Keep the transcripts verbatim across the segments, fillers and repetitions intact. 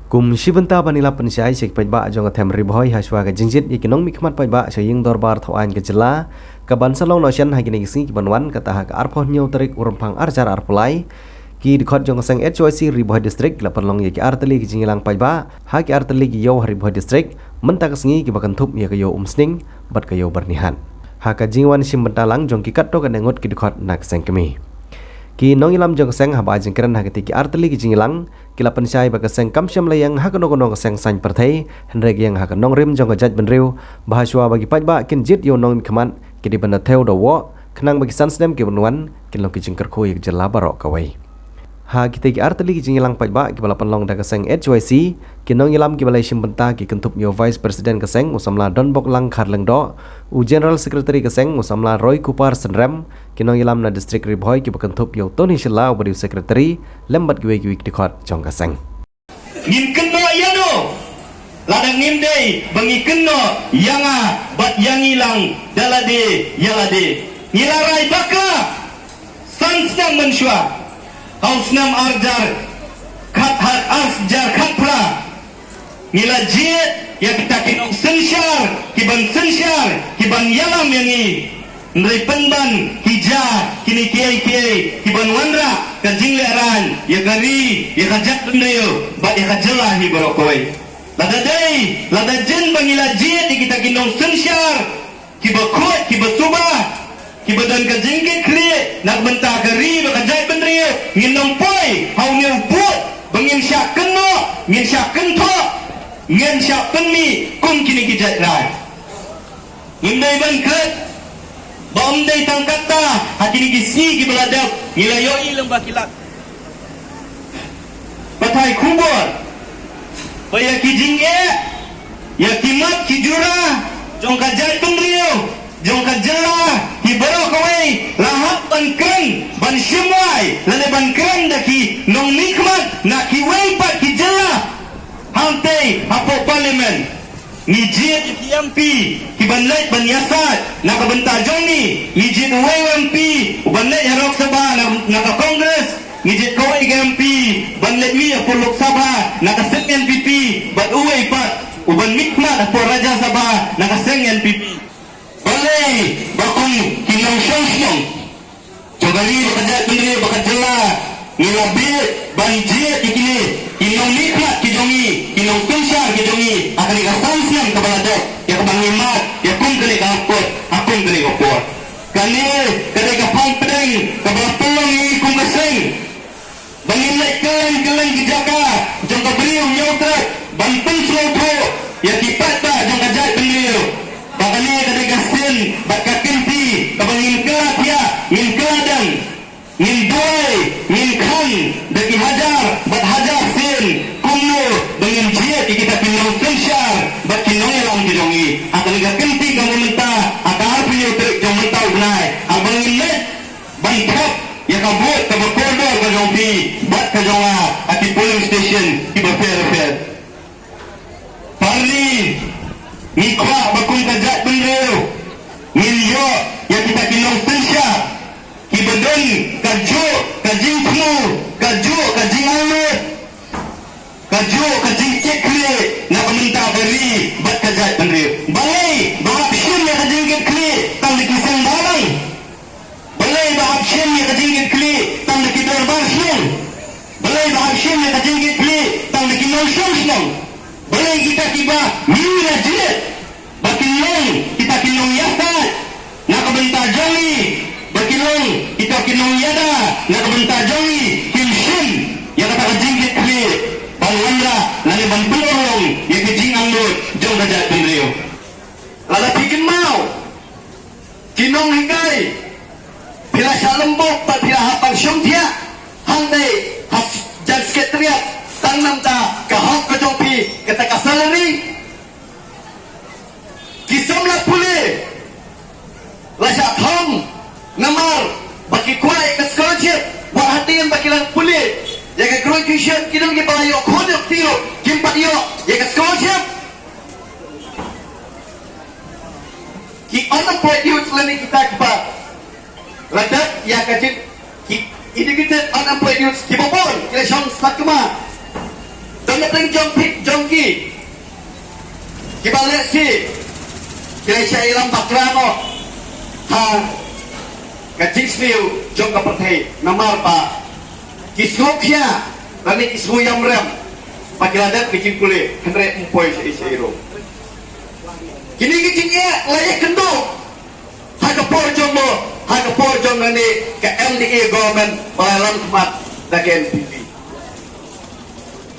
Kum shi bynta ban ïalap pynshai sha ki paidbah jong ka them Ri Bhoi hashwa ka jingjied ïa ki nongmihkhmat paidbah sha ïing dorbar thaw aiñ ka jylla, kaban sa long noh shen ha kine ki sngi kiban wan, kata ha ka arphew hynñiew tarik u Rymphang ar hajar arphew lai, ki dkhot jong ka seng H Y C Ri Bhoi District ki la pynlong ïa ki artylli ki jingïalang paidbah ha ki artylli ki ïew ha Ri Bhoi District mynta ka sngi, kiba kynthup ïa ka ïew Umsning bad ka ïew Byrnihat. Ha ka jingwan shim bynta lang jong ki katto katne ngut ki dkhot na ka seng kmie, ki nongïalam jong ka seng haba ai jingkren ha kata ki artylli ki jingïalang, ki la pynshai ba ka seng kam shym la ïeng ha kano kano ka seng saiñ pyrthei, hynrei ka ïeng ha ka nongrim jong ka jaitbynriew, ba hashwa ba ki paidbah kin jied ïa u nongmihkhmat, ki dei ban da thew da woh, khnang ba ki san snem kiban wan kin long ki jingkyrkhu ïa ka jylla baroh kawei. Ha kita ki artylli ki jingïalang paidbah kiba la pynlong da ka seng H Y C, ki nongïalam kiba la shim bynta ki kynthup ïa u Vice President ka seng u samla Donboklang Kharlyngdoh, u General Secretary ka seng u samla Roykupar Synrem, ki nongïalam na District Ri Bhoi kiba kynthup ïa u Tony Shylla uba dei u Secretary, lem bad kiwei kiwei ki dkhot jong ka seng. Ngin kynnoh ïano? Lada ngim dei ba ngi kynnoh ïa nga bad ïa ngi lang da lade ïa lade. Ngi la rai bakla san snem mynshuwa, ha u snem ar hajar khat, ar hajar khatphra, ngi la jied ïa kita ki nongsynshar kiban synshar, kiban ïalam ïa ngi. Hynrei pynban ki jia kine kiei kiei kiban wanrah ka jinglehrain ïa ka ri, ïa ka jaitbynriew bad ïa ka jylla hi baroh kawei. Lada dei, lada jin ba ngi la jied ïa kita ki nongsynshar kiba khuid, kiba suba, kiba don ka jingkitkhlieh na ka bynta ka ri bad ka jaitbynriew, ngin ym poi ha une u bud ba ngin shah kynnoh, ngin shah kynthoh, ngin shah pynmih kum kine ki jaitrai. Ngim dei ban klet ba ym dei tang katta, ha kine ki sngi kiba la dep ngi la ïohi lyngba ki lad pathai khubor ba ïa ki jingeh, ïa ki mat ki jura jong ka jaitbynriew, jong ka jylla hi baroh kawei la hap ban kren, ban shim wai lane ban kren da ki nongmihkhmat na kiwei pat ki jylla. Hangtei hapoh Parliament ngi jied ïa ki M P kiban leit ban ïasaid na ka bynta jong ngi. Ngi jied uwei u M P uban leit ha Lok Sabha na, na ka Congress. Ngi jied kawei ka M P ban leit mih hapoh Lok Sabha na ka seng N P P, bad uwei pat uban mihkhmat hapoh Rajya Sabha na ka seng N P P. Balei ba kum ki nongshong shnong jong ka ri bad ka jaitbynriew bad ka jylla ngi la bit ban jied ïa kine ki nongmihkhmat ki jong ngi, ki nongsynshar ki jong ngi, ha kane ka san snem kaba la dep, ïa kaba ngi mad ïa kum kane ka kut ha kum kane ka por? Kane ka dei ka phang pdeng kaba la pynlong ïa ngi kum ka seng ba ngin leit kylleng kylleng ki jaka jong ka Bri u Hynñiewtrep ban pynsngewthuh ïa ki paidbah jong ka jaitbynriew ba kane ka dei ka sien bad ka kynti kaba ngin kylla thiah, ngin kylla dang, ngin duwai, ngin khan da ki hajar bad hajar sien kumno ba ngin jied ïa kita ki nongsynshar bad ki nongïalam ki jong ngi. Ha kane ka kynti kaba mynta, ha ka arphew hynñiew tarik jong mynta u bnai, haba ngin leit ban thep ïa ka vote kaba kordor ka jong phi bad ka jong nga ha ki polling station kiba pher pher. Parli ngi kwah ba kum ka jaitbynriew ngin ïoh ïa kita ki nongsynshar kiba don kajuh ka jingthmu, kajuh ka jingangnud, kajuh ka jingkitkhlieh na ka bynta ka ri bad ka jaitbynriew. Balei ba hap shim ïa ka jingkitkhlieh tang da ki seng bhalang? Balei ba hap shim ïa ka jingkitkhlieh tang da ki dorbar shnong? Balei ba hap shim ïa ka jingkitkhlieh tang da ki nongshong shnong? Balei kita kiba ngi la jied ba kin long kita ki nongïasaid na ka bynta jong ngi, ba kin long kita ki nongïada na ka bynta jong ngi, kim shim ïa kata ka jingkitkhlieh ban wanrah lane ban pynurlong ïa ka jingangnud jong ka jaitbynriew? Lada phi kynmaw, ki nonghikai, phi la shah lymbok bad phi la hap ban shongthiah hangne ha jan Secretariat tang namar ka hok ka jong phi, kata ka salary. Ki samla pule la shah thong namar ba ki kwah ïa ka scholarship. Wat hadien ba ki la pule ïa ka graduation, ki don kiba la ïoh khun ïoh ktien, kim pat ïoh ïa ka scholarship. Ki unemployed youth lane kita kiba la dep ïa ka jing, ki educated unemployed youth kiba bun ki la shong sakma. Don na pdeng jong phi Kiba lehse ki la shah ïalam bakla noh ha ka jingsniew jong ka pyrthei, namar ba ki sngewkhia lane ki sngew ïamrem ba ki la dep ka jingpule, hynrei ym poi sha ei sha ei ruh. Kine ki jingeh la ïakynduh ha ka por jong mo, ha ka por jong kane ka M D A government ba la ïalam khmat da ka N P P.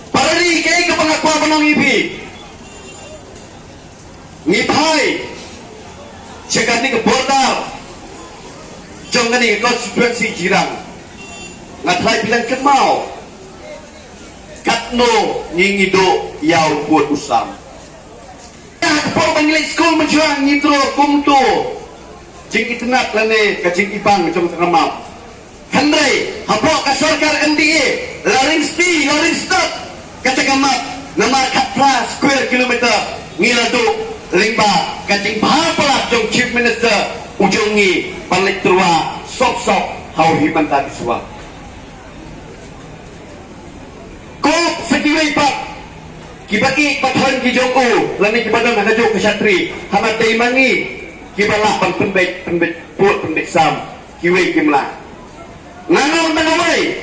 Para ri, kaei kaba nga kwah ban ong ïa phi, ngi phai sha kane ka border jong kane ka constituency Jirang. Nga tharai phi dang kynmaw katno ngi, ngi duh ïa u pud u sam. Ha ka por ba ngi leit skul mynshwa ngi thrang kumto jingitynnad lane ka jingibang jong ka map. Hynrei hapoh ka sorkar M D A la ring sti, la ring stet kata ka map, namar khatphra square kilometer ngi la duh lyngba ka jingbha palat jong Chief Minister u jong ngi ban leit tyrwa sop sop ha u Himanta Biswa. Ko sa kiwei pat kiba ïeit ba thon ki jong u lane kiba don ha kajuh ka shatri, haba dei ma ngi kiba lah ban pynbeit, pynbeit pud, pynbeit sam, kiwei kim lah. Nga ong na kawei,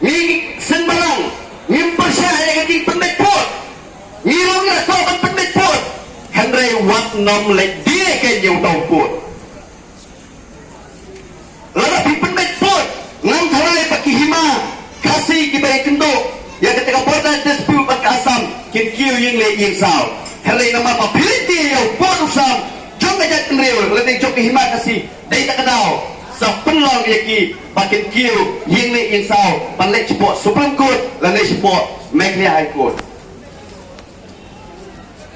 ngi seng balang ngim pyrshah ïa ka jingpynbeit pud. Ngi ruh ngi la kwah ban pynbeit pud, hynrei wat nym leit die kein ïa uta u pud. Lada phi pynbeit pud, ngam tharai ba ki hima Khasi kiba ïakynduh ïa kata ka border dispute bad ka Assam kin kiew ïing leh ïing saw. Hynrei namar ba phi leit die ïa u pud u sam jong ka jaitbynriew lane jong ka hima Khasi, dei ta ka daw sa pynlong ïa ki ba kin kiew ïing leh ïing saw ban leit shapoh Supreme Court lane shapoh Meghalaya High Court.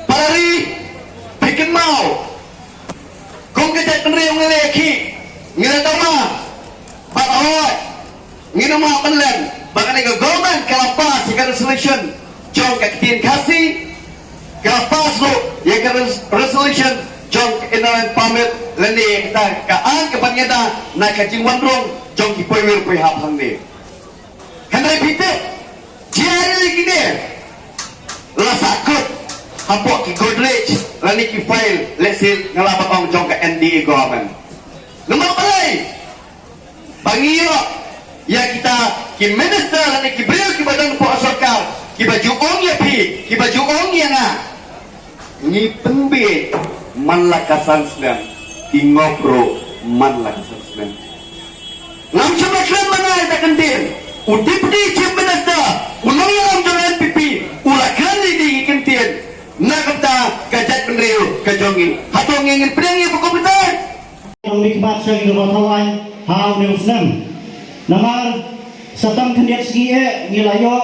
Para ri, phi kynmaw, kum ka jaitbynriew ngi la ïakhih, ngi la tama, bad hooid ngin ym lah ban len ba kane ka government ka la pass ïa ka resolution jong ka ktien Khasi, ka la pass ruh ïa ka res-, resolution jong ka Inner Line Permit lane ïa kata ka aiñ kaban ïada na ka jingwan rung jong ki poiwir poihap hangne. Hynrei phi tip, jia ïa kine la sahkut hapoh ki Godrej lane ki file, lehse nga lah ban ong jong ka N D A government. Namar balei? Ba ngi ïoh ïa kita ki minister lane ki briew kiba don hapoh sorkar kiba ju ong ïa phi, kiba ju ong ïa nga, ngi pynbieit man la ka san snem, ki ngop ruh man la ka san snem. Ngam shym la kren ma nga ïa ka ktien. U Deputy Chief Minister, u nongïalam jong N P P, u la kren ïa ki ktien. Na kata ka jaitbynriew ka jong ngi, hato ngi ngin pdiang ïa ka kum kata? Nongmihkhmat sha ki dorbar thaw aiñ ha une u snem. Namar sa tang khyndiat sngi eh ngi la ïoh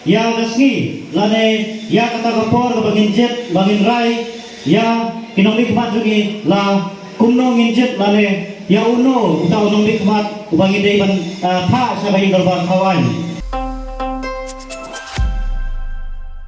ïa ka sngi lane ïa kata ka por kaba ngin jied, ba ngin rai ïa ki nongmihkhmat jong ngi la kumno ngin jied lane ïa uno uta u nongmihkhmat uba ngi dei ban, eh, phah sha ka ïing dorbar thaw aiñ.